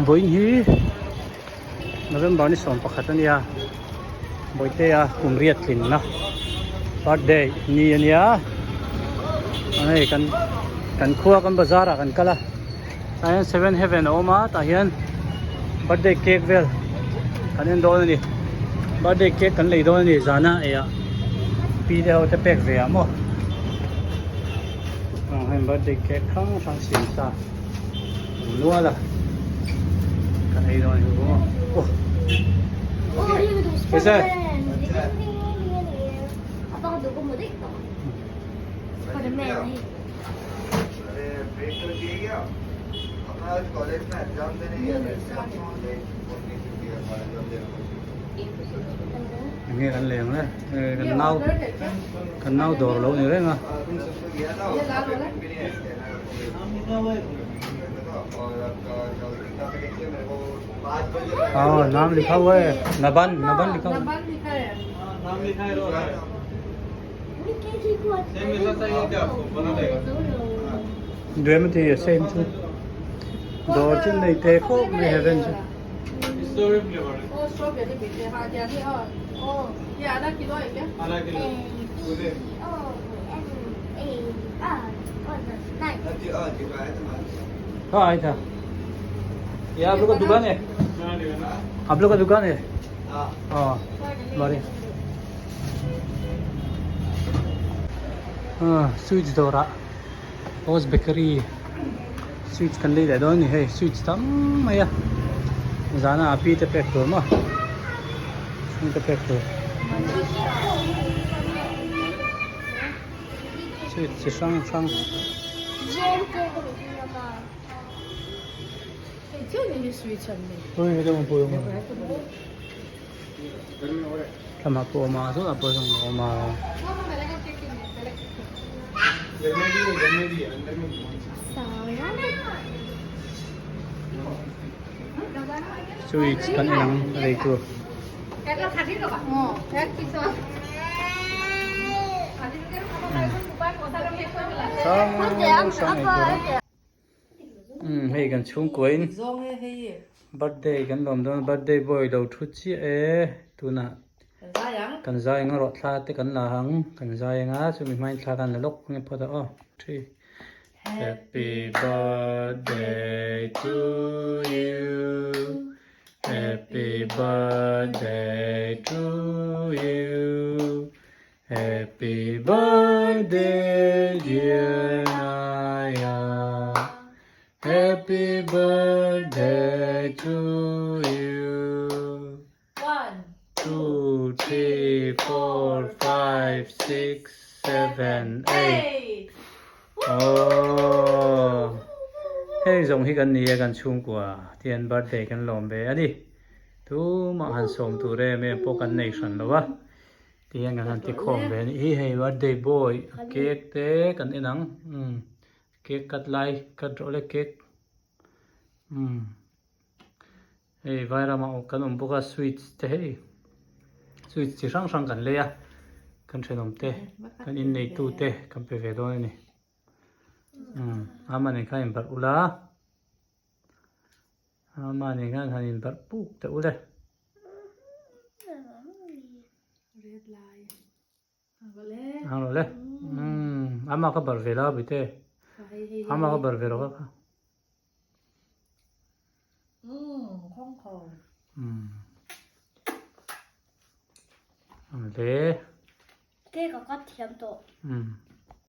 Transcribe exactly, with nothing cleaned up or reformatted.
Vawiin hi November ni sawm pakhat a nia. Bawihtea kum riat tlinna birthday ni a nia. A nei kan, kan khua kan bazar-a kan kal a. Tah hian Seven Heaven a awm a, tah hian birthday cake vel kan en dawn a ni. Birthday cake kan lei dawn a ni, zana ei a pi te ho te pek ve a maw. Ang hian birthday cake hrang hrang sin sa. Nual a. Kan ei dawn hi maw. Oh. Oh, here we go. Yes, sir. Spider-Man. Spider-Man. अरे, ब्रेक कर दिया क्या? अपना आज कॉलेज में एग्जाम देने गया था, इसलिए हम ऑनलाइन फोन नहीं किया, कॉलेज में। Nge kan leng le, eh, kan nau, kan nau dawr lo ni reng a. Oh, नाम लिखा हुआ है, नबन, नबन लिखा हुआ है। नाम लिखा है। Duh em ti a same chu. Dawr chin nei te khawp mai heaven chu. Strawberry flavor. Oh, strawberry flavor. Ha, dia hi, oh. Oh, ya, आधा किलो है क्या? आधा kilo. Oh, oh, oh, oh, oh, oh, oh, oh. हाँ, आया था। ये आप लोग का दुकान है? आप लोग का दुकान है? हाँ। हाँ, हमारे। हाँ, sweets dawr a. Oz Bakery. Sweets kan lei leh dawn a ni hei. Sweets tam mai a. Zana a pi te pek tur maw. Pi te pek tur. Sweets chi hrang hrang. Ui, hei dang pui maw. Tlama pawh a awm a, saw a pawh zawng a awm a. Sweets kan en ang, a lei tur. Hrang hrang ei tur. Hmm, hei kan chhungkuain birthday kan lawm dawn, birthday boy lo thu chiah e. Tunah kan zai ang a, rawt thla te kan la ang, kan zai ang a, chumi hmain thla kan la lawk ang e phawt a aw. Three. Happy birthday to you. Happy birthday to you. Happy birthday, dear Naya. Happy birthday to you. One, two, three, four, five, six, seven, eight. Oh. Hei zawng hi kan ni a, kan chhungkua. Tihian birthday kan lawm ve a ni. Tumah han sawm tur em em pawh kan nei hran lo a. Tihian kan han ti khawm ve a ni. Hi hei birthday boy, cake te kan en ang. Hmm. Cake cut lai, cut rawh le cake. Hmm. Hei, Vairamah kan awm bawk a, sweets te hei. Sweets chi hrang hrang kan lei a. Kan ṭhenawm te, kan inneitute kan pe ve dawn a ni. Hmm. Amanih kha inbarh ula. Amanih kha han inbarh puk ta ule. Red lai. Ang lo le. Ang lo le. Mm. Mm. Ama ka bar ve la bite. Hei, hei, hei. Ama ka bar ve ro ka. Mm, khawng khawng. Mm. Ang le. Ke ka ka thiam to. Mm.